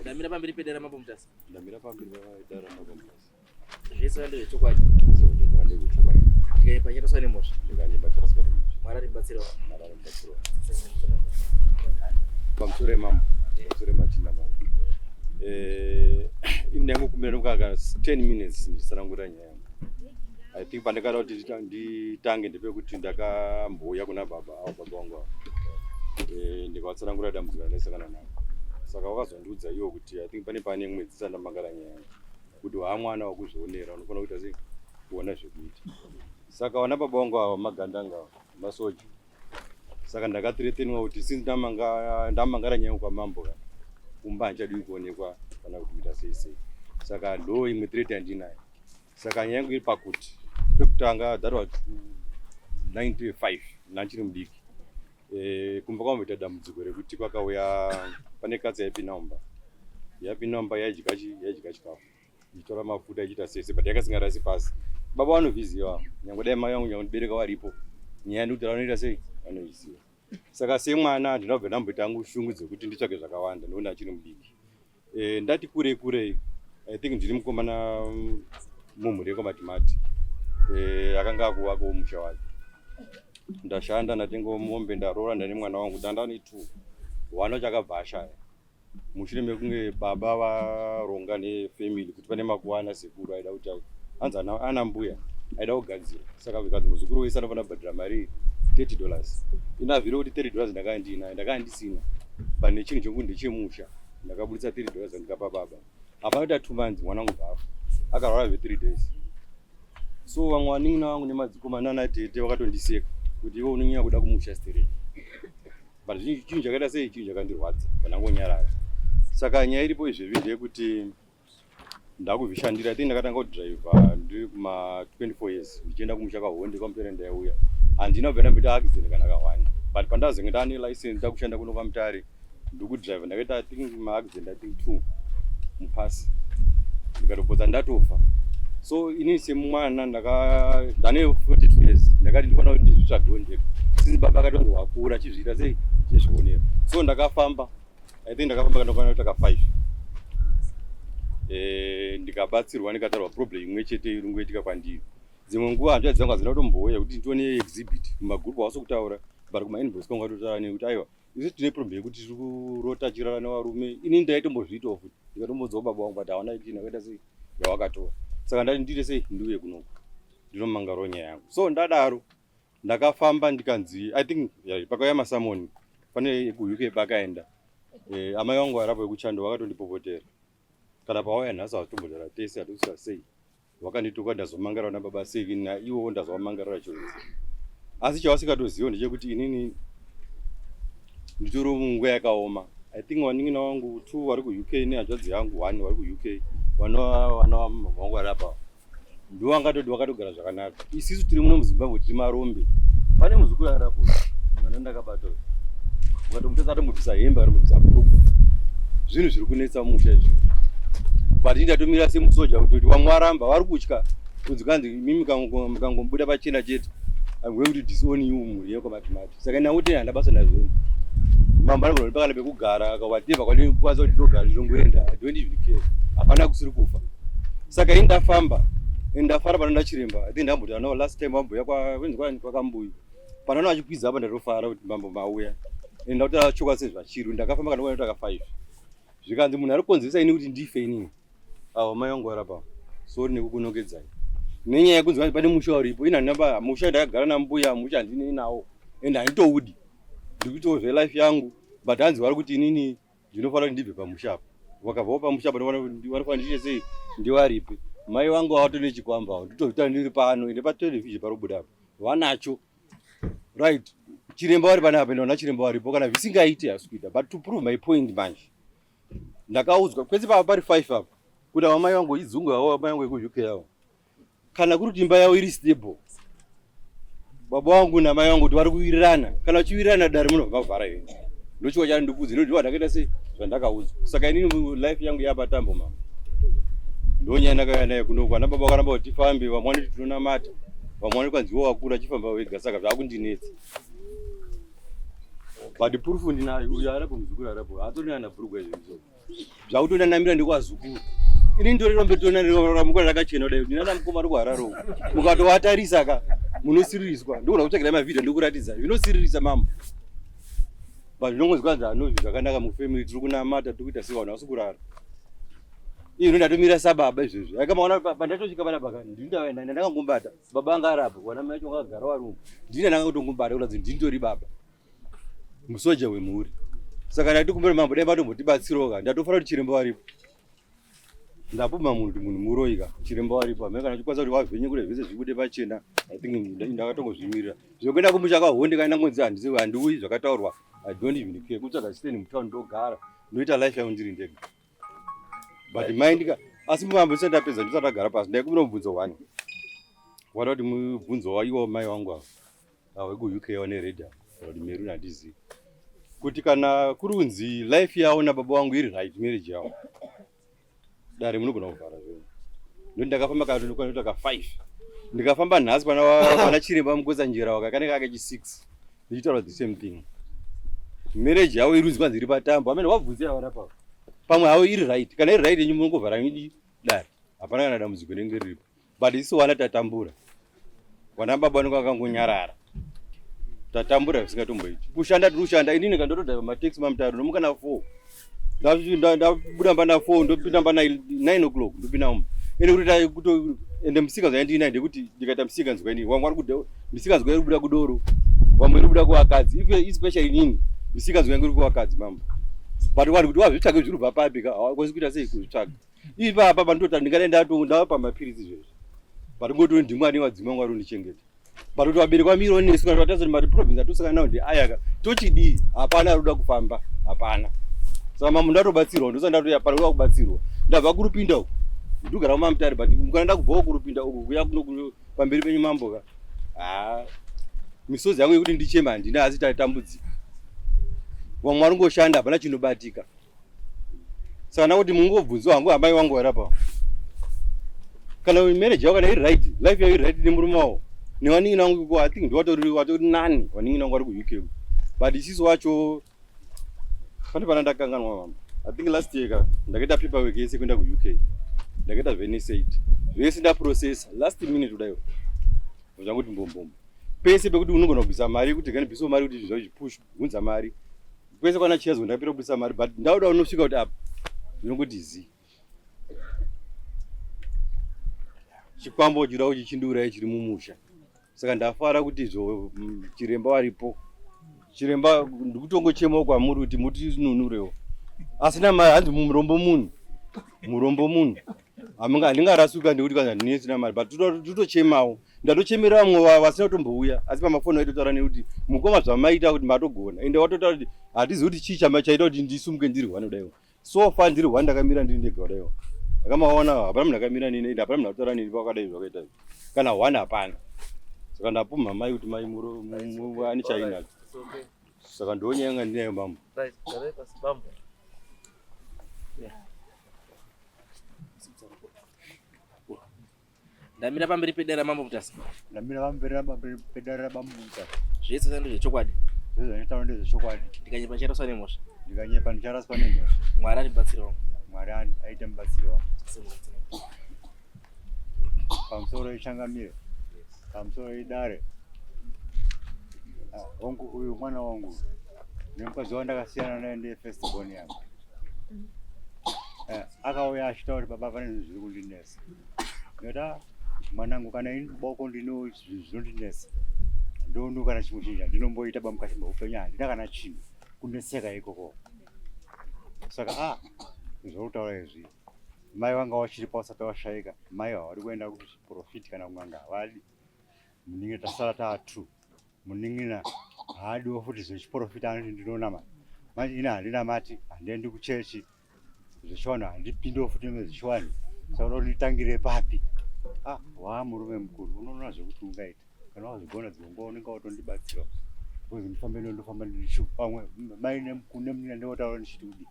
Ndamira pamberi pedare Mambo Mutasa. Ndamira pamberi pedare Mambo Mutasa. Zvese ndezvechokwadi. Zvese ndezvechokwadi. Ndikanyeba chataswa nemhosva. Ndikanyeba chataswa nemhosva. Mwari arimubatsira wangu. Mwari arimubatsira wangu. Pamusoro yemambo. Pamusoro yemachinda mambo. Eh, ini ndangokumbira nokaka 10 minutes ndichisanangura nyaya yangu. I think pandakada kuti nditange ndepekuti ndakambouya kuna baba avo baba vangu avo eh, ndikavatsanangura dambudziko randaisangana naro saka vakazondiudza iwo kuti I think pane pane mwedzi sandamangara nyaya yangu kuti waamwana wakuzvionera unofanira kuita sei kuona zvekuita saka vana baba vangu ava magandanga ava masoja saka ndakathreatenwa kuti since ndamangara nyaya kwamambo ka kumba handichadiwi kuonekwa kana kuti kuita sei sei saka ndo imwe threat yandinayo saka nyaya yangu iri pakuti pekutanga that was 95 ndachiri mudiki e, kumba kwamboita dambudziko rekuti kwakauya pane katsi yaipinda mumba yapinda mumba yaidya yaidya chikafu ichitora mafuta ichiita sese but yakasingarasi pasi baba vanozviziva nyange dai mai vangu nyange ndibereka varipo nyaya ndikuti vanoita sei vanoiziva saka semwana handina kubva ndamboita hangu shungu dzekuti nditsvage zvakawanda nekuti achiri mudiki e, ndati kurei kurei i think ndiri mukomana mumhuri yekwamatimati e, akanga akuvakawo musha wake ndashanda ndatengawo mombe ndaroora ndane mwana wangu ndandane two wana chakabva ashaya mushure mekunge baba varonga nefamily kuti pane makuwana sekuru aida kuti anzi ana mbuya aida kugadzira saka vikanzi muzukuru wese anofanira kubhadhira mari $30 inavhire kuti $30 ndakanga ndiinayo ndakanga ndisina but nechinhu chokuti ndechemusha ndakaburitsa $30 ndikapa baba hapana kuita 2 months mwana wangu bvafa akarwara zve 3 days so vamwe vanin'ina vangu nemadzikoma nana tete vakatondiseka kuti iwe unonyanya kuda kumusha stereki but chinhu chakaita sei chinhu chakandirwadza pandangonyarara saka nyaya iripo izvezvi ndeyekuti ndakuzvishandira i think ndakatanga kudhiraivha ndiri kuma 24 years ndichienda kumusha kahonde kwamutare ndaiuya handina kubva ndamboita accident kana kahwani but pandazenge ndaane license ndakushanda kuno kwamutare ndikudhiraivha ndakaita i think maaccident i think two mupasi ndikatopotsa ndatofa so inini semwana ndaka ndane 42 years ndakati ndikona kuti ndizvitsvagewo ndega since baba akatonzi wakura chizviita sei chizvionera so ndakafamba i think ndakafamba kandokwana kuita ka 5 eh ndikabatsirwa ndikatarwa problem imwe chete iri kungoitika kwandiri dzimwe nguva hanzvadzi dzangu hadzina kutombouya kuti nditione exhibit kumagrupu hausi kutaura but kumainbox kwangu atotaura nekuti aiwa isu tine problem yekuti tiri kurota chirara nevarume ini ndaitombozviitawo futi ndikatombodzawo baba vangu but hawana chini akaita sei yawakatora saka ndati ndiite sei ndiuye kunoku ndinomangarawo nyaya yangu so ndadaro ndakafamba ndikanzi i think yeah, pakauya masamoni pane kuUK pakaenda eh, amai vangu varipo vekuchando vakatondipopotera kana pawauya nhasi hazvitombodara tese hatosvika sei wakandituka ndazomangara nababa sei naiwowo ndazovamangarira chose asi chavasikatoziva ndechekuti inini nditori munguva yakaoma i think vanin'ina vangu two vari kuUK nehanzvadzi yangu one vari kuUK vana vana vangu vari apa ndiwangatodi wakatogara zvakanaka isisu tiri muno muzimbabwe tiri marombe pane muzukuru aripo mwana ndakabata ukatomutadza atomubvisa hembe atomubvisa bhuruku zvinhu zviri kunetsa mumusha izvi but ndatomira semusoja kuti vamwe varamba vari kutya kunzi kanzi mimi mukangobuda pachena chete I'm going to disown you mhuri yekwamatimati saka ndakuti handa basa nazvo mambo anogona kuti pakana pekugara whatever kwandikwanisa kuti ndogara ndinongoenda I don't even care hapana kusiri kufa saka ini ndafamba ndafara panoenda chiremba i think ndambotaura navo last time vamboya kwenzi kwakambuyu panoona vachikwidza apa ndatofara kuti mambo mauya ndakuti achoka sezvachiru ndakafamba kana kuenda taka 5 zvikanzi munhu ari kukonzeresa ini kuti ndife inini avo mai vangu varapa sorry nekukunongedzai nenyaya yekunzi pane musha uripo ini handina musha ndakagara nambuya musha handinei nawo and handitoudi ndikuitawo zvelife yangu but hanzi vari kuti inini ndinofanira kuti ndibve pamusha apa vakabvawo pamusha apa vanofanira ndiite sei ndivaripe mai vangu vavatone chikwamba nditozvita ndiri pano ende patelevision parobuda apa vanacho right chiremba vari panapa ende vana chiremba varipo kana zvisingaiti hasi kuita but to prove my point manje ndakaudzwa kwese pava pari 5 apa kuti ava mai vangu idzungu avo mai vangu yekuUK avo kana kuri kuti imba yavo iri stable baba vangu namai vangu kuti vari kuwirirana kana vachiwirirana dare munobva mavhara iwe ndochiwa chani ndikudzi ndochiwa ndakaita sei zvandakaudzwa saka inini life yangu yapatambo mama ndonyaya ndakauya nayo kuno ana baba vakaramba kuti tifambe vamwe vanoti tinonamata vamwe vanoti kwanzi iwe wakura chifamba wega saka zvakundinetsa. But proof ndinayo, uyo arapo muzukuru arapo, haatoni ana bhurugwa izvo. Zvakutonanamira ndekwazukuru. Ini ndori rombe tonanamira rakachena kudai, ndinana mukoma ari kuHarare uko. Mukatovatarisa ka munosiririswa. Ndogona kutsvagira mavhidhiyo ndikuratidza. Zvinosiririsa mambo. But zvinongonzi kwanzi anozvi zvakanaka mufamily tiri kunamata tiri kuita sei vanhu havasi kurara. Ini ndatomira sababa izvezvi. Akamaona pandatosvika panapa ka ndini ndakangombata. Baba anga arapo, vana mai vacho vakagara vari umu. Ndini ndakangotongobata kuratidza kuti ndini tori baba. Musoja wemhuri. Saka ndati kumbira mambo dai matombotibatsirawo ka. Ndatofanira kuti chiremba varipo. Ndapuma munhu kuti munhu muroyi ka. Chiremba varipo. Amene kana chikwanisa kuti wavhenye kule zvese zvibude pachena. I think ndakatongozvimirira. Zvekuenda kumusha kwahonde kana ngonzi handisi handiuyi zvakataurwa. I don't even care. Kutsvaga stand mutown ndogara. Ndoita life yangu ndiri ndega. But mind ka asi mambo ndisati ndapedza ndisati ndagara pasi ndaikumbira mubvunzo one. Wada kuti mubvunzo waiwa mai wangu ava. Ava vekuUK vane red ava. Kana kuti maroon handizivi. Kuti kana kuri kunzi life yavo nababa vangu iri right marriage yavo. Dare munogona kuvhara zvenyu. Ndokuti ndakafamba kanoita ka 5. Ndikafamba nhasi pana pana chiremba Mukotsanjera waka kanenge kake chi 6. Ndichitaura the same thing. Marriage yavo iri kunzi kwanzi iri patambo. Amene wabvunze ava rapa. Pamwe havo iri right. Kana iri right yenyu munongovhara idi dare. Hapana kana dambudziko rinenge riripo. But isu vana tatambura. Vana baba vanenge vakangonyarara. Tatambura zvisingatomboiti. Kushanda tiri kushanda inini kandotodhaiva mataxi mamutaro ndomuka na 4. Ndabuda mba na 4 ndopinda mba na 9 o'clock ndopinda mumba. Ende kuti kuto ende musikanzwa yandinayo ndekuti ndikaita musikanzwa inini wangu ari kuda musikanzwa iri kubuda kudoro vamwe iri kubuda kuvakadzi ife especially inini musikanzwa yangu iri kuvakadzi mambo. But vanhu kuti wazvitsvage zviri kubva papi ka hawakwanisi kuita sei kuzvitsvaga. Ipapa pandota ndingadai ndato ndava pamapiritsi izvezvi. But ngoti ndimwani vadzimu vangu vari kundichengeta. But kuti vabereki vamire nesu kana vatadza kuti mari province atosangana nawo ndeaya ka tochidii? Hapana ari kuda kufamba, hapana. Saka mambo ndatobatsirwa ndosaka ndatoya pano kuda kubatsirwa. Ndabva kurupinda uku. Ndogara kumamutare but kana ndakubvawo kurupinda uku kuya kuno pamberi penyu mambo ka. Ah. Misodzi yangu yekuti ndichema handina asi tatambudzika. Vamwe vari kungoshanda hapana chinobatika. Saka ndakuti mungobvunzwa hangu amai wangu vari apa. Kana marriage yavo kana iri right, life yavo iri right nemurume wavo. Nevanin'ina vangu iko I think ndivatori vatori nani vanin'ina vangu vari kuUK. But isisu wacho pane pana ndakanganwa mama. I think last year ka ndakaita paperwork yese kuenda kuUK. Ndakaita zveNSAID. Zvese ndaprocessa last minute kudaiwo. Zvanguti mbombombo. Pese pekuti unogona kubvisa mari kuti ganibvisawo mari kuti zvinhu zvipush hunza mari. Kwese kwana chiyazo ndapira kubudisa mari but ndauda unosvika kuti apa ndinongoti zi. Chikwambo chida kuti chindiuraye chiri mumusha. Saka ndafara kuti izvo chiremba varipo. Chiremba ndikutongochemawo kwamuri kuti mutinunurewo. Asina mari hanzi murombo munhu. Murombo munhu. Hamunga handingarasuka ndikuti kana ndine mari but totochemawo. Ndatochemera vamwe vasina kutombouya asi pamafoni vaitotaura nekuti mukoma zvamaita kuti matogona ende watotaura kuti hatizivi kuti chii chaita kuti ndisumuke ndiri hwani kudaiwo. So far ndiri hwani ndakamira ndiri ndega kudaiwo. Akamaona hapana munhu akamira nini ende hapana munhu akutaura nini pakadai zvakaita izvi. Kana hwani hapana. Saka ndapumha mai kuti mai muro ane chainacho. Saka ndonyaya yanga ndinayo mambo. Right, garai pasi bambo. Yeah. Ndamira pamberi pedare raMambo Mutasa. Ndamira pamberi pedare raMambo Mutasa. Zvese zvandiri zvechokwadi. Zvese zvanditaura ndezvechokwadi. Ndikanyepa ndicharaswa nemhosva. Ndikanyepa ndicharaswa nemhosva. Mwari andibatsirewo. Mwari aite mubatsiri wangu. Pamusoro ichangamire. Pamusoro idare. Wangu uyu mwana wangu. Nemukadzi wandakasiyana naye ndiye first born yangu. Akauya achitaura kuti baba pane zvinhu zviri kundinetsa. Ndikati ah, mwanangu kana ini boko ndino zvinhu zvinondinetsa. Ndono kana chimwe chinhu chandinomboita ba mukati meupenyu handina kana chinhu kunetseka ikoko. Saka ah zvauri izvi mai vanga vachiripo vasati vashaika mai havadi kuenda kuchiprofiti kana kun'anga havadi munin'ina tasara taatu munin'ina haadiwo futi zvechiprofita anoti ndinonamata manje ini handinamati handiendi kuchechi zvechivanhu handipindiwo futi nezvechivanhu saka unoda nditangire papi ah waa murume mukuru unoona zvekuti ungaita kana wazvigona dzimwe nguva unenge watondibatsira because ndifambe ndofamba pamwe mai nemunin'ina ndotaura ndichiti kudii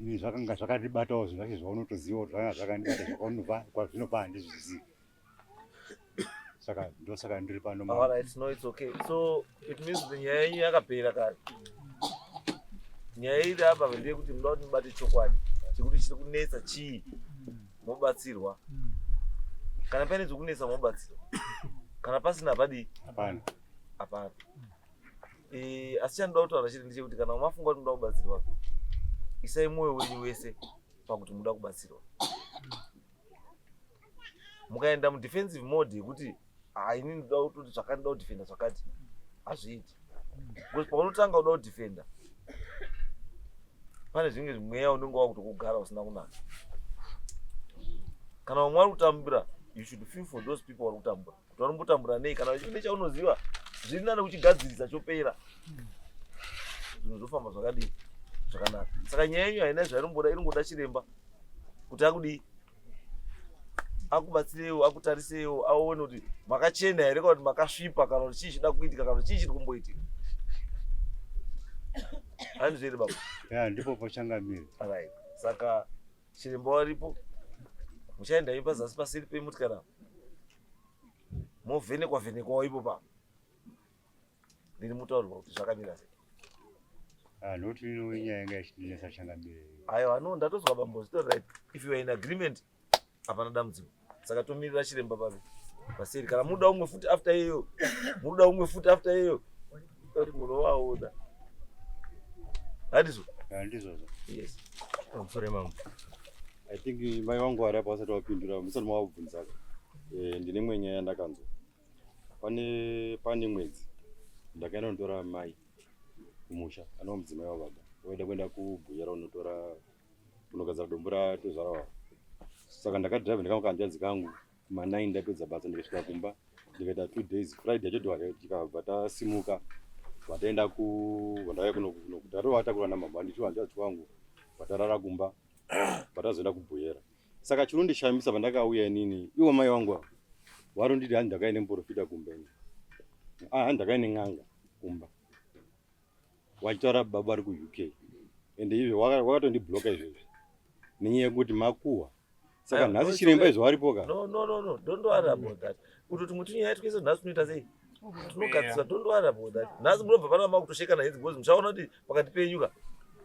ini zvakanga zvakandibatawo zvinhu zvacho zvaunotoziva kuti zvakanga zvakandibata zvakanobva kwazvinobva handizvizivi. Saka ndosaka ndiri pano. All right, no, it's okay. So it means kuti nyaya yenyu yakapera kare. Nyaya iri apa ndeyekuti muda kuti mubate chokwadi chekuti chiri kunetsa chii, mobatsirwa. Kana paine zvekunetsa, mobatsirwa. Kana pasina, hapadii? Hapana. Hapana. Asi chandoda kutaura chiri ndechekuti kana mafunga kuti muda kubatsirwa, isai mwoyo wenyu wese pakuti muda kubatsirwa. Mukaenda mudefensive mode yekuti, "Ah, inini ndoda kutoti zvakati, ndoda kudefenda zvakati," hazviiti, because paunotanga kuda kudefenda, pane zvinge mweya unenge wakutokugara usina kunaka. Kana vamwe vari kutambura, you should feel for those people vari kutambura, kuti vanombotambura nei. Kana chine chaunoziva, zviri nane kuchigadzirisa, chopera, zvinhu zvofamba zvakadii? Zvakanaka. Saka nyaya yenyu haina zvairimboda, iringoda chiremba kuti akudii, akubatsirewo, akutarisewo, aone kuti makachena here kana kuti makasvipa, kana kuti chii chida kuitika, kana kuti chii chiri kumboitika. Handizvo here, baba? Ya, ndipo pachangamire. Right, saka chiremba waripo, muchaenda imi pazasi paseri pemotikari apo, movhenekwa vhenekwawo ipo pa ndiri mutaurirwa kuti zvakamira sei. Ah, nokuti ino inyaya yanga ichindinetsa, changamire. Aiwa, no, ndatozwa, bambo. Zvitori right. If you are in agreement, hapana dambudziko. Saka tomirira chiremba papi? Paseri. Kana muda umwe futi after iyoyo, muda umwe futi after iyoyo, oti munovaona. Handizvo? Ya, ndizvozvo. Yes. Sorry, mama, I think mai vangu vari apa vasati vapindura, musati mavabvunzaka. Ndine imwe nyaya yandakanzwa. Pane mwedzi ndakaenda kunotora mai kumusha, anova mudzimai wababa, waida kuenda kuBuhera unotora kunogadzira dombo ratezvara wavo. Saka ndakadhiraivha ndikamuka hanzvadzi kangu kuma9, ndapedza basa, ndikasvika kumba, ndikaita 2 days. Friday yacho tikabva tasimuka, vataenda ku vandauya kuno tatova takura namama, ndichiwa hanzvadzi wangu, vatarara kumba, vatazoenda kuBuhera. Saka chinondishamisa, pandakauya inini, ivo mai vangu ava varonditi hanzi ndakaine muprofita kumba ini. Ah, hanzi ndakaine n'anga kumba, vachitaura baba vari kuUK, ende izvo wakatondibloka izvezvi nenyaya yekuti makuhwa. Saka nhasi chiremba izvo varipo ka? No, don't worry about that. Kutoti muti nyaya twese nhasi tunoita sei, tinogadziswa. Don't worry about that. Nhasi munobva pana makutoshekana hedzi, because muchaona kuti pakati penyu ka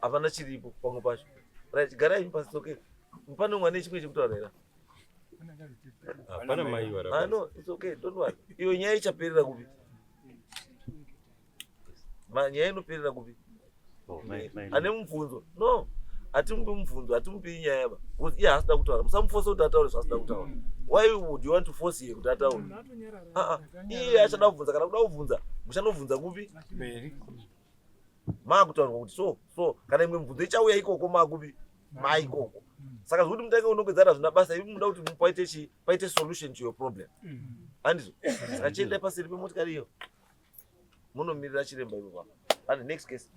hapana chiripo pamwe pacho. Right, garai pasi. Okay, pane umwe ane chimwe chekutaura here? Hapana, mai vari. Ah, no, it's okay, don't worry. Iyo nyaya ichaperera kupi? Nyaya inoperera kupi? Oh, mai. Ane mubvunzo? No, hatimupi mubvunzo, hatimupi nyaya ba, because iye haasida kutaura. Musamufosa kuti ataure zvaasida kutaura. Why would you want to force iye kuti ataure? Ah, ah, iye achada kubvunza. Kana kuda kubvunza, muchanobvunza kupi? Maakutaurwa kuti so so. Kana imwe mibvunzo ichauya ikoko, maakupi? Maikoko. Saka zvekuti mutange unongedzana hazvina basa. Ivi muda kuti paite chi paite solution to your problem, handizvo? Saka chiendai paseri pemotikari iyo, munomirira chiremba ipo pa. And next case.